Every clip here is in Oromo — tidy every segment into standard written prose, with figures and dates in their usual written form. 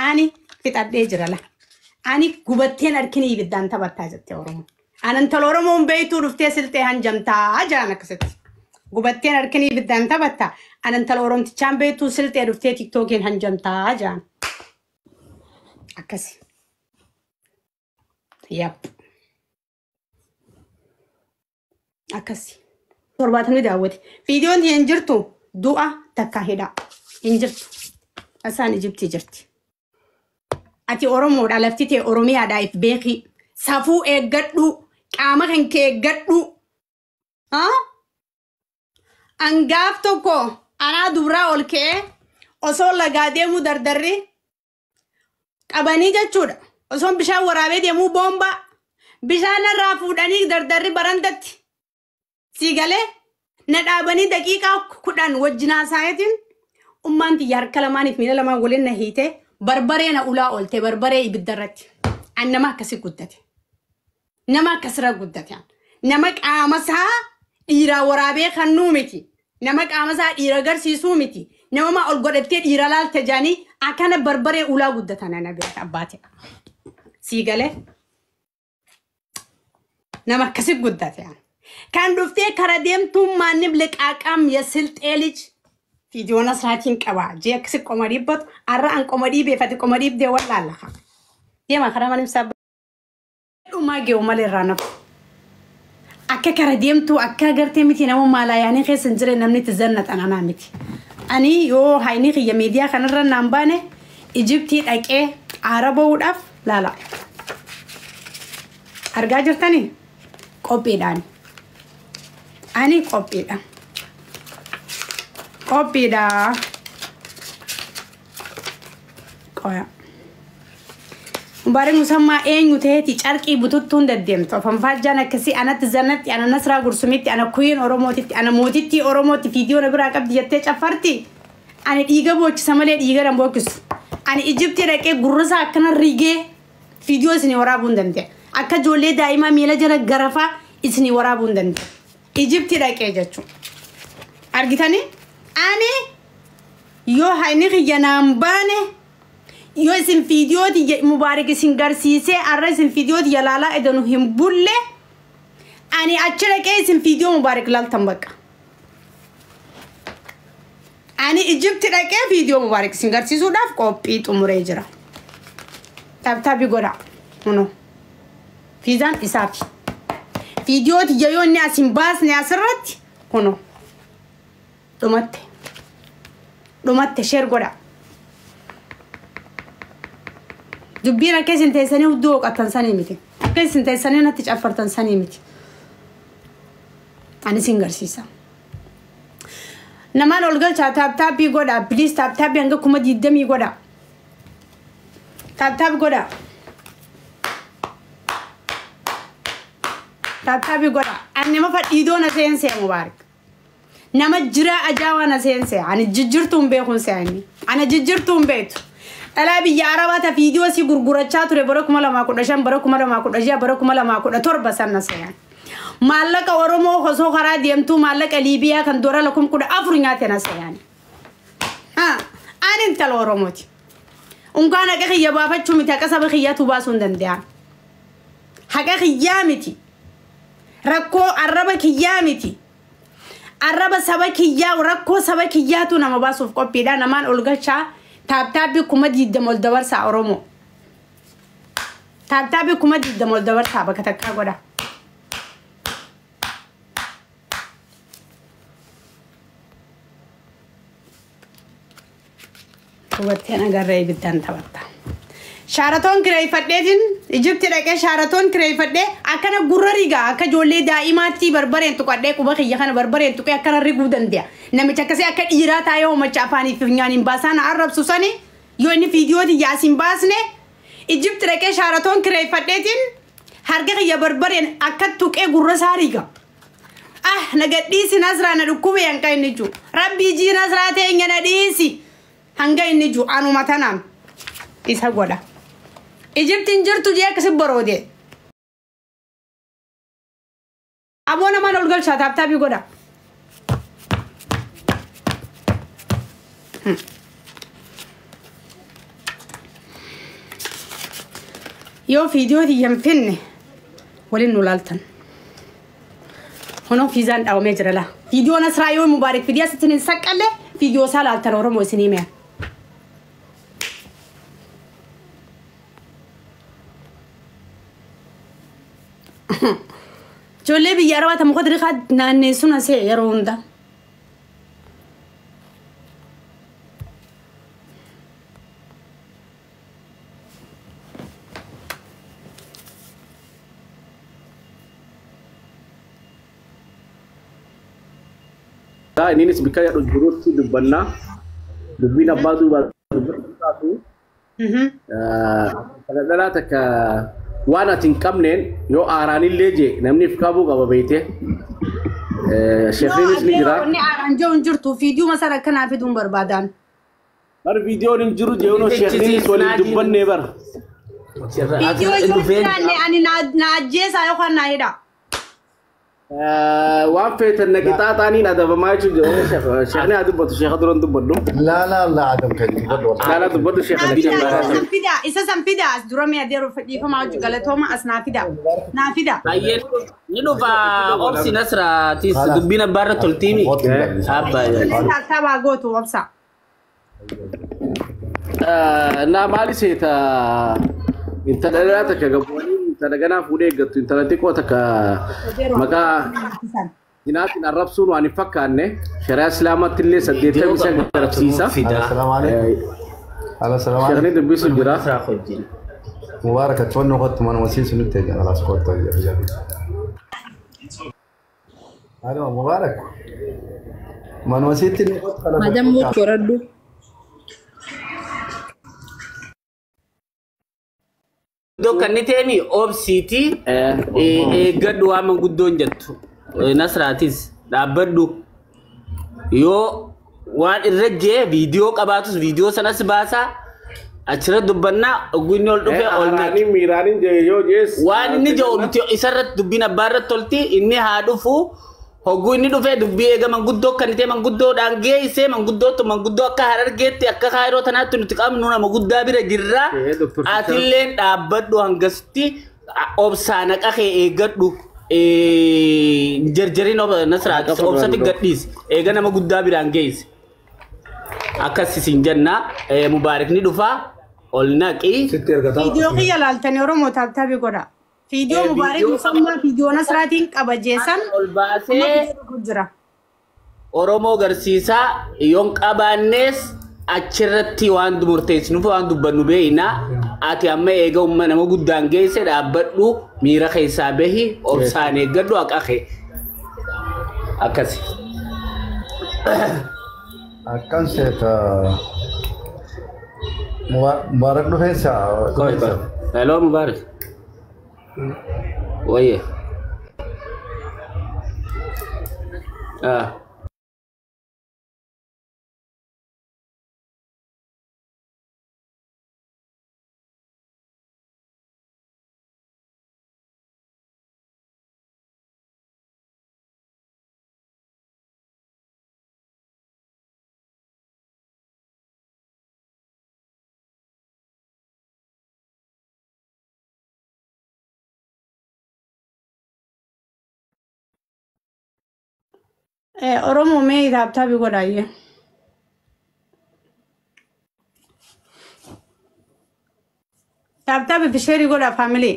Ani fixadhee jira la. Ani gubatteen harkini ibiddaan taphattaa jette Oromoo. Ani intala Oromoon beektuu dhuftee silxee hanjamtaa jedhan akkasitti. Gubatteen harkini ibiddaan taphattaa. Ani intala Oromtichaan beektuu silxee dhuftee tiktookiin hanjamtaa jedhan. Akkasi. Yap. Akkasi. 70 daawwate. Viidiyoon hin jirtu du'a takka hidhaa. Hin jirtu. Asaan Ijiptii jirti. Ati Oromoodha lafti tee Oromiyaadha if beeki. Safuu eeggadhu. Qaama kan kee eeggadhu. Angaaf tokko anaa dubraa ol ka'ee osoo lagaa deemuu dardarri qabanii jechuudha. Osoo bishaan waraabee deemuu boomba bishaan irraa fuudhanii dardarri barandatti sii galee na dhaabanii daqiiqaa 10 wajjin haasa'eetiin ummaan tiyya harka lamaaniif miila lamaan waliin na hiite barbaree na ulaa oolte barbaree ibidda irratti. An nama akkasii guddate. Nama akkasirra guddate. Nama qaama isaa dhiiraa waraabee kannuu miti. Nama qaama isaa dhiira agarsiisuu miti. Nama maa ol godhattee dhiira laalte jedhanii akkana barbaree ulaa guddatan ana beeka abbaate. Sii galee nama akkasii guddate. Kan dhuftee kara deemtuun maannim liqaaqaam የስልጤ ልጅ viidiyoon asiraatiin qaba. Jee akkasi qoma dhiibbatu har'a an qoma dhiibeef ati qoma dhiibdee wallaalaha. Deema karaa mana ibsaa dhumaa ge'u malee irraa nafu. Akka kara deemtuu akka agartee miti nama maalaayaanii keessa hin jirre namni itti zannatan anaa miti. Ani yoo hayni kiyya miidiyaa kanarra naan baane Ijiptii dhaqee aara ba'uudhaaf laala. Argaa jirtanii? Qophiidhaan. Ani qophiidha. Qophiidha. Qoya. Mubaarak Musammaa eenyu ta'eeti carqii bututtuun deddeemtu. Afanfaajjaan akkasii anatti zannatti ana Nasraa Gursumitti ana kuyin Oromootitti ana mootittii Oromootti viidiyoo na biraa qabdi jettee caffarti. Ani dhiiga boochisa malee dhiiga nan bookkisu. Ani Ijiptii dhaqee gurrasaa akkana rigee viidiyoo isinii waraabuu hin danda'a. Akka ijoollee daa'imaa miila jala garafaa isinii waraabuu hin danda'a. Ijiptii dhaqee jechuudha. Argitanii? Ani yoo hayni kiyya naan baane yoo isin viidiyoo tiyya Mubaarak isin garsiisee har'a isin viidiyoo tiyya laalaa edanu hin bulle ani achi dhaqee isin viidiyoo Mubaarak laaltan bakka. Ani Ijipti dhaqee viidiyoo Mubaarak isin garsiisuudhaaf qophii xumuree jira. Taaptaabii godha. Kunoo. Fiizaan isaafi. Viidiyoo tiyya yoo inni as hin baasne asirratti kunoo. Dhumatte. Dhumatte sheer godha. Dubbiin akka isin teessanii hudduu hooqattan sanii miti. Akka isin teessanii natti caffartan sanii miti. Ani isin garsiisa. Namaan ol galchaa taaptaappii godha. Please taaptaappii hanga 20,000 godha. Taaptaap godha. Taaptaappii godha. Ani nama fadhiidoo na seensee Mubaarak. Nama jiraa ajaa'aa na seensee. Ani jijjiirtuu hin beekuun se'anii. Ana jijjiirtuu hin beektu. Dhalaa biyya Arabaa ta viidiyoo si gurgurachaa ture bara 2015 bara 2016 bara 2017 san na se'an. Maallaqa Oromoo osoo karaa deemtuu maallaqa Liibiyaa kan doolaara 14,000 nyaate na se'an. Ani intala Oromooti. Unkaan haqa kiyya baafachuu miti haqa saba kiyyaatu baasuu hin danda'an. Haqa kiyyaa miti. Rakkoo arraba kiyyaa miti. Arraba saba kiyyaa rakkoo saba kiyyaatu nama baasuuf qophiidha. Namaan ol galchaa taaptaappii 20,000 ol dabarsaa Oromoo. Taaptaappii 20,000 ol dabarsaa bakka takkaa godha. Dubartiin agarree ibiddaan taphatta. Shaaratoon kireeffadheetiin Ijipti dhaqee shaaratoon kireeffadhee akkana gurra rigaa akka ijoollee daa'imaatti barbareen tuqadhee quba kiyya kana barbareen tuqee akkana riguu danda'a. Namicha akkasii akka dhiiraa taa'ee hoomacha afaanii fi funyaaniin baasaan arrabsu sani yoo inni viidiyoo tiyya as hin baasne Ijipti dhaqee shaaratoon kireeffadheetiin harka kiyya barbareen akka tuqee gurra isaa riga. Ah na gadhiisi Nasraa na dhukkube hanqa inni jiru. Rabbii jii Nasraa teenya na dhiisi hanga inni jiru anuma tanaan isa godha. Ijiptiin jirtu jee akkasi baroode. Aboo namaan ol galchaa taaptaappii godha. Yoo fiidiyoo tiyya hin finne waliin nu laaltan. Kunoo fiizaan dhaawamee jira laa. Fiidiyoo Nasraa yoo Mubaarik fidii asitti hin saqqalle fiidiyoo isaa laaltan Oromoo isinii mi'a. Ijoollee biyya Arabaa ta muka diriikaa naanneessuun asee yeroo hunda. Innis bikka jedhu jirutti dubbannaa. Dubbiin abbaa duubaa dubbatu. Dhalaa takka waan ati hin qabneen yoo aaraanillee jee namni if qabuu qaba beeyte. Sheekhiinis ni jira. Inni aaraan jiru hin jirtu fiidiyoo masaan akkanaa fiduun barbaadan. Bar viidiyoon hin jiru jechuun sheekhiinis waliin dubbannee bar. Fiidiyoo yoo jiraanne ani na ajjeesaa yookaan na hidha. Waan feetan na qixaaxaaniin adabamaa jechuun sheekhni haa dubbatu sheekha duran dubbadhu. لا لا لا عدم كذب والله. Laalaa dubbadhu sheekha Naa na fidaa isa san fidaa isa san fidaa as dura mi'a deeru dhiifama hojii galatooma as naa fidaa naa fidaa. Baay'een ni dhufa obsi Nasraatis dubbiin abbaarra toltiimi. Abbaa. Taabaa gootu obsa. Na maali seeta intala dhalaa takka gabboonni intala ganaa fuudhee eeggattu intala xiqqoo takka maqaa jinaatiin arrabsuun waan hin fakkaanne shari'aa islaamaatti illee 80 isa garabsiisa. السلام عليكم. السلام عليكم. Sheekhni dubbisu jira. مبارك اتفنوا خط من وسيس نتج خلاص خط. الو مبارك من وسيت خط خلاص. Madam Muchoraddu. Iddoo kan inni ta'emi obsiiti eeggadhu waan manguddoon jettu. Nasraatis dhaabbadhu. Yoo waan irra jee viidiyoo qabaatus viidiyoo sanas baasaa achirra dubbannaa ogumni ol dhufee ol naqi. Aaraaniin miiraaniin jee yoo jees. Waan inni jiru nuti isarratti dubbiin abbaarratti tolti inni haa dhufu hogguu inni dhufee dubbii eega manguddoo kan ta'e manguddoodhaan geessee manguddootu manguddoo akka harargeetti akka kaayiroo tanaatti nuti qabnu nama guddaa bira jirra. Dr. Atilleen dhaabbadhu hangasitti obsaa naqa kee eeggadhu. Jarjariin Nasraa obsatti gadhiis eega nama guddaa biraan geesse. Akkas isin jenna Mubaarik ni dhufaa ol naqi. ست ارقطان. Fiidiyoo kiyya laaltanii Oromoo taabtaabii godha. Fiidiyoo Mubaarik Musammaa fiidiyoo Nasraatiin qaba jeesan Ol amma baasee fiidiyoo jira. Oromoo garsiisaa yoon qabaannees achirratti waan murteessinuuf waan dubbannu beeyna. Ati amma eega umma nama guddaan geesse dhaabbadhu miira keessaa bahi obsaan eeggadhu haqa kee. Akkasi. Akkam seeta Mubaarak dhufeensa. Hello Mubaarak. Wayye. Ah. Oromoo mee taabtaabii godhaayyee. Taabtaabii fi sheerii godhaa faamilii.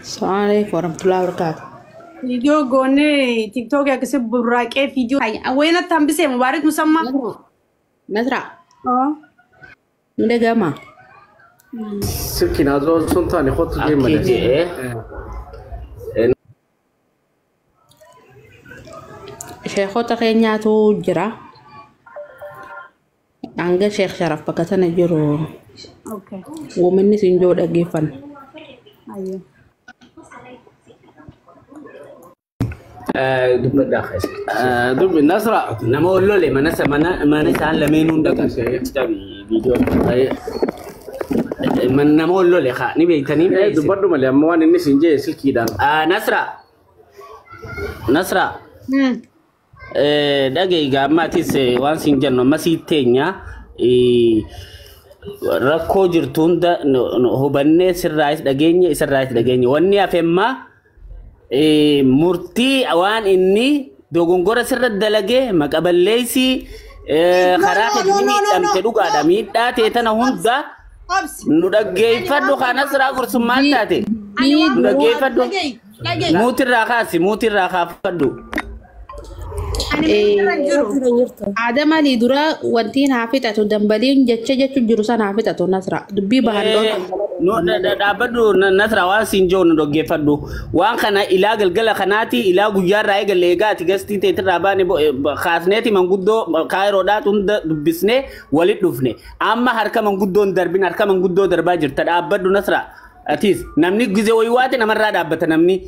Assalamu alaikum warahmatullahi wabarakatuh. Viidiyoo goonee tiktookii akkasii burraaqee viidiyoo wayinatti hambisee Mubaarik Musammaa. Nasra, ni dhaga'ama. Silkiin haasoo sun taane kottu Akki deemale. jee. Sheekota keenyaatu jira. Hanga Sheekh Sharaf bakka sana jiru Okay. uumanni isin jiru dhaggeeffanna. Ayyee. Dubbadhaa keessa. Dubbi Nasra. Nama ol lole mana mana isaan lameenuu hin dhaqan. Viidiyoo. Nama ol lole haa ni beektanii. Dubbadhu malee amma waan inni siin jee silkiidhaan. Nasra. Nasra. Dhaga'i gaammaatis waan siin jennu amma sii teenya. Rakkoo jirtu hunda hubannee sirraayis dhageenye isarraayis dhageenye. Wanni hafemmaa murtii waan inni dogongora sirra dalagee maqaballeessii karaa hedduu miidhamte dhugaadha. Miidhaa ta'e tana hunda nu dhaggeeffadhu kanas raa gursummaan taate. Nu dhaggeeffadhu. Muutirraa kaasi muutirraa kaafadhu. Aadama ni dura wanti naa fixatu dambaliin jecha jechuun jiru sana haa fixatu Nasra. Dubbii bahan Dhaabbadhu Nasra waan siin jiru nu dhaggeeffadhu. Waan kana ilaa galgala kanaati ilaa guyyaarraa eegalle eegaati gastii teetirraa baane kaasneeti manguddoo kaayiroodhaa hunda dubbisnee walitti dhufne. Amma harka manguddoon darbin harka manguddoo darbaa jirta dhaabbadhu Nasra. Atiis namni gizee wayii waate namarraa dhaabbata namni.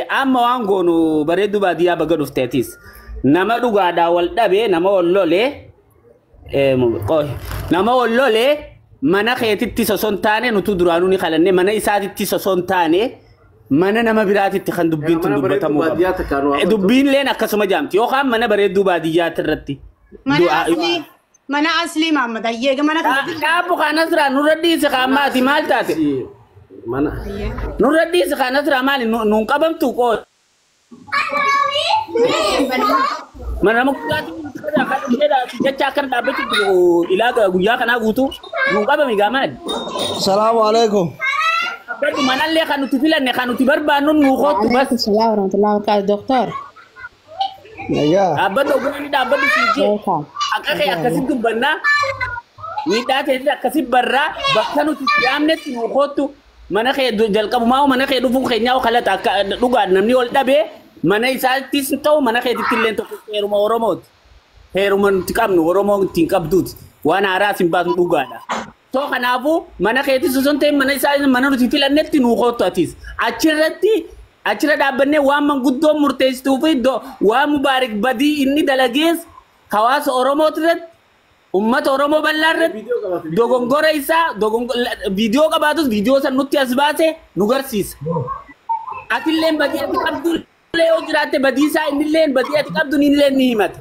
Amma waan goonu bareedduu baadiyyaa baga dhufte atiis. Nama dhugaadhaa wal dhabee nama wal lolee nama wal lolee mana keetitti osoo hin taane nutu duraanuu ni qalanne mana isaatitti osoo hin taane mana nama biraatitti kan dubbiin tun dubbatamuu qaba. Dubbiin leen akkasuma jaamti yookaan mana bareedduu baadiyyaatti irratti. Mana aslii Mahammad ayyeega mana kana. Dhaabbu kanas irraa nurra dhiise kaammaati maal taate? Nurra dhiise kanas irraa maali nuun qabamtu qoo. Mana nama guddaatti jecha akkana dhaabbachuu ilaa guyyaa kanaa guutuu nuun qabami gaa maali? Salaamu alaikum. Dhaabbadhu manallee kan nuti filanne kan nuti barbaannu nuu kootu bas. Salaam warahmatullahi wabarakatuh doktor. Dhaabbadhu ogummaan dhaabbadhu siijee akka kee akkasitti dubbannaa miidhaa ta'e akkasitti barraa bakka nuti yaamnetti nuu kootu mana kee jalqabumaa mana kee dhufuun keenyaa kalata akka dhugaan namni ol dhabee mana isaattis ta'u mana keetitti illee tokko heeruma Oromooti. Heeruma nuti qabnu Oromoo ittiin qabduuti. Waan haaraas hin baasnu dhugaadha. Too kanaafuu mana keetis osoo hin ta'in mana isaa mana nuti filannetti nuu kootu atis. Achirratti achirra dhaabbannee waan manguddoon murteessituu fi waan mubaarik badii inni dalagees hawaasa Oromooti irratti ummata Oromoo bal'aa irratti dogongora isaa viidiyoo qabaatus viidiyoo san nutti as baase nu garsiisa. Atilleen badii ati qabdu yoo jiraatte badii isaa innilleen badii ati qabdu innilleen ni himata.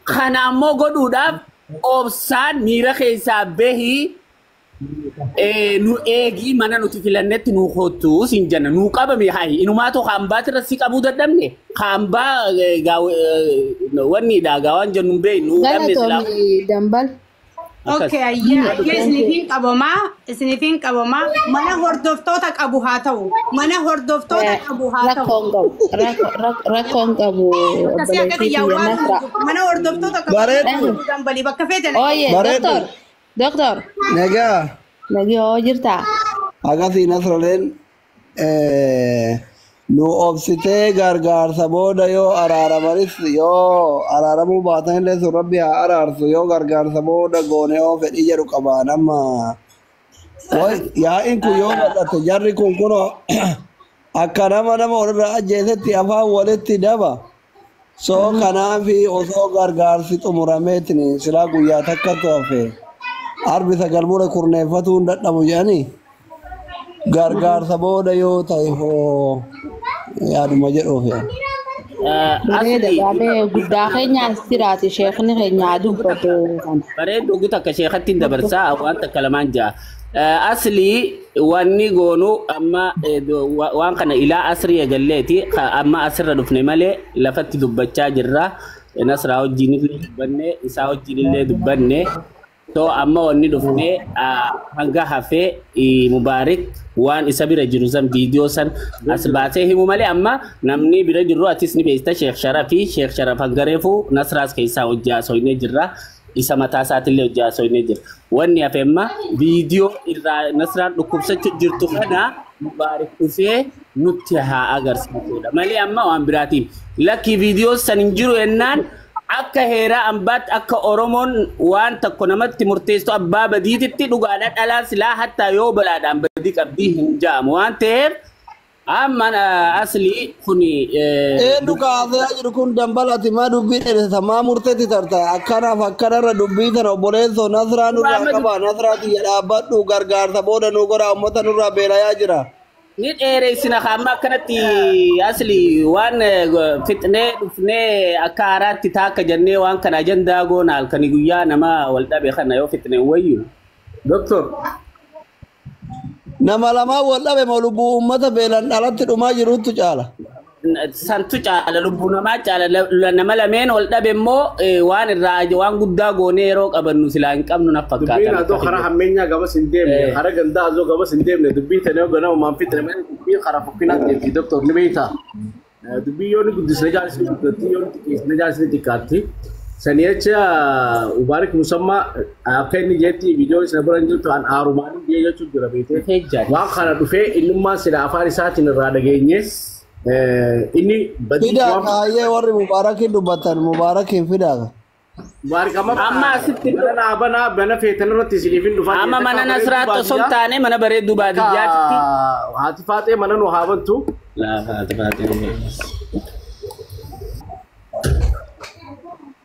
Kana ammoo godhuudhaaf obsaan miira keessaa bahii nu eegii mana nuti filannetti nu kootu siin jenna nu qabame hayi inumaatoo kaambaatirra si qabuu dadhabne kaambaa wanniidha gaa waan jennu hin beeknu dhabne silaa. Galatoomi dambal. Okay, ayyaa isiniifin qabamaa mana hordoftoota qabu haa ta'u mana hordoftoota qabu haa ta'u. Rakkoon qabu obboleettii Nasra. Mana hordoftoota qabu dambalii bakka feete. Ooyee doktor doktor. Nagaa. Nagii hoo jirtaa? Akkasii Nasraleen nu obsitee gargaarsa booda yoo araaramanis yoo araaramuu baatan illee sun rabbi haa araarsu yoo gargaarsa booda goone yoo fedhii jedhu qabaan amma yaa'iin kun yoo bal'ate jarri kun kunoo akka nama nama walirraa ajjeesetti afaan walitti daba. Soo kanaafi osoo gargaarsi xumurameetiin silaa guyyaa takkatu hafe arbi sagal mure kurneeffatuun dadhabu jedhanii gargaarsa booda yoo ta'e hoo yaaduma jedhuuf yaa. Bareeda gaafee guddaa keenya as jiraate sheekni keenya dubbatu kana. Bareedu guutuu akka sheekatti hin dabarsaa waan takka lamaan ja'a. Asli wanni goonu amma waan kana ilaa asrii eegalleeti amma asirra dhufne malee lafatti dubbachaa jirra. Nasraa wajjin illee dubbanne isaa wajjin illee dubbanne. So amma wanni dhufne hanga hafee Mubaarik waan isa bira jiru san viidiyoo san as baasee himu malee amma namni bira jiru atis ni beekta Sheekh Sharafii Sheekh Sharaf hangareefu Nasraas keessaa hojii haasofnee jirra. Isa mataa isaatillee hojii haasofnee jira. Wanni hafe amma viidiyoo irraa Nasraan dhukkubsachuu jirtu kana Mubaarik dhufee nutti haa agarsiisudha. Malee amma waan biraatiin lakki viidiyoo san hin jiru jennaan akka heeraa ambaatti akka Oromoon waan tokko namatti murteessitu abbaa badiititti dhugaadha dhalaa silaa hattaa yoo balaadhaan badii qabdii hin ja'amu waan ta'eef amma asli kuni. Eenyu kaasee jiru kun dambalati maa dubbii dheeressa maa murteetti tarta akkanaaf akkanarra dubbii tana obboleessoo Nasraa nurraa qaba Nasraa xiyya dhaabbadhu gargaarsa booda nu godha uummata nurraa beelayaa jira. Ni dheereessina amma akkanatti asli waan fixnee dhufnee akka haaraatti taakka jennee waan kana ajandaa goona halkanii guyyaa nama wal dhabe kana yoo fixne wayyu. Doktor. Nama lamaa wal dhabe moo lubbuu uummata beelaan alatti dhumaa jirutu caala. Santu caala lubbuu namaa caala nama lameen wal dhabe immoo waan irraa waan guddaa goonee yeroo qabannu silaa hin qabnu na fakkaata. Dubbiin adoo karaa hammeenyaa gamas hin deemne karaa gandaa azoo gamas hin deemne dubbii tana yoo ganamumaan fixne malee dubbii karaa fokkinaa deemti doktor ni beektaa. Dubbii yoo ni guddisne jaalisi guddatti yoo ni xiqqeessine jaalisi xiqqaatti. Sanii jecha Mubaarak Musammaa akka inni jeetti viidiyoo isa bira hin jirtu an haarumaan jee jechuun jira beekte. Waan kana dhufee innummaan sila afaan isaatiin irraa dhageenye inni badii Fidaa kaayyee warri Mubaarakiin dubbatan Mubaarakiin fidaa. Mubaarak amma asitti mana banaa mana feetan irratti isiniif hin dhufaa. Amma mana Nasraatti osoo hin taane mana bareedduu baadiyyaatti. Haati faaxee mana nu haa bantu. Laafa haati faaxee.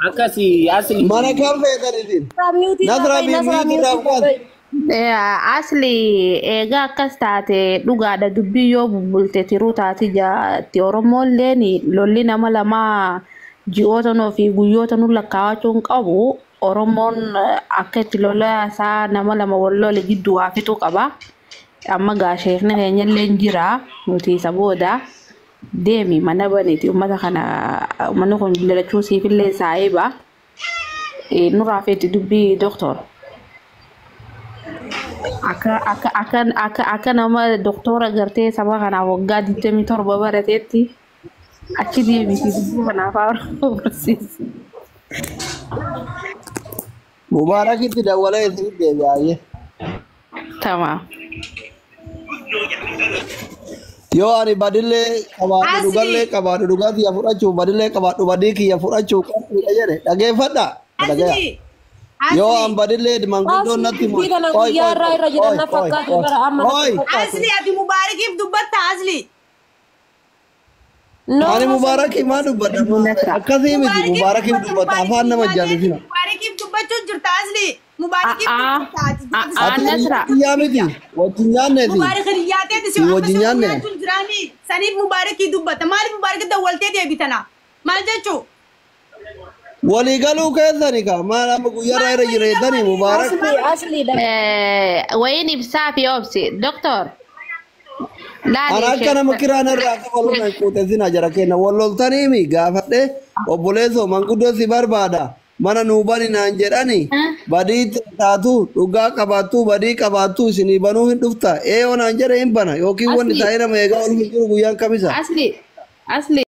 Akkasii asli. Mana kam feetan isin? Nasraa miitii irraa Asli egaa akkas taate dhugaadha dubbii yoo bubbulte tiruu taati jaatti Oromoolleen lolli nama lamaa ji'oota nuu fi guyyoota nu lakkaa'achuu hin qabu. Oromoon akka itti lola isaa nama lama wal lole gidduu waa fixuu qaba. Amma gaa sheekni keenyallee hin jira nuti isa booda deemi mana baneeti uummata kana uummanni kun lolachuu siifillee saayiba. Nurraa feeti dubbii doktor. Akka nama doktora gartee saba kanaaf waggaa 27 barateetti achi deemiti dubbii kanaaf haa barsiisu. Mubaarakitti dawwalee isin deebi'aayee. Tamaam. Yoo ani badillee qabaadhu dhugallee qabaadhu dhugaa kiyya fudhachuu badillee qabaadhu badii kiyya fudhachuu qabxiidha jedhe dhageeffadha. Yoo an badillee manguddoon natti Asli kana guyyaa irraa irra jiran na fakkaatu bara amma natti fakkaatu. Asli ati Mubaarakiif dubbatta asli. Ani Mubaarakii maa dubbadha? Akkasii miti Mubaarakiif dubbata afaan nama jaallisina. Mubaarakiif dubbachuu jirta asli. Mubaarakiif dubbata. Ati yaa miti wajjin nyaanneeti. Mubaarak hiriyyaateeti si Wajjin nyaanne. jiraani. Saniif Mubaarakii dubbata. Maaliif Mubaarakii dawwaltee deebitana? Maal jechuu? Waliigaluu keessani ka maal amma guyyaarraa irra jireessanii Mubaarak. Wayin ibsaa fi obsi. Doktor. Ani akka nama kiraan irraa kafaluun hin quuteessina jara kenna. Wal loltaniimi gaafadhe obboleessoo manguddoo si barbaada. Mana nuu bani naan jedhani badii taatu dhugaa qabaattu badii qabaattu isinii banuu hin dhufta. Eeyoo naan jedhe hin bana yookiin wanni taa'ee nama eegaa ol hin jiru guyyaan kamisa. Asli. Asli.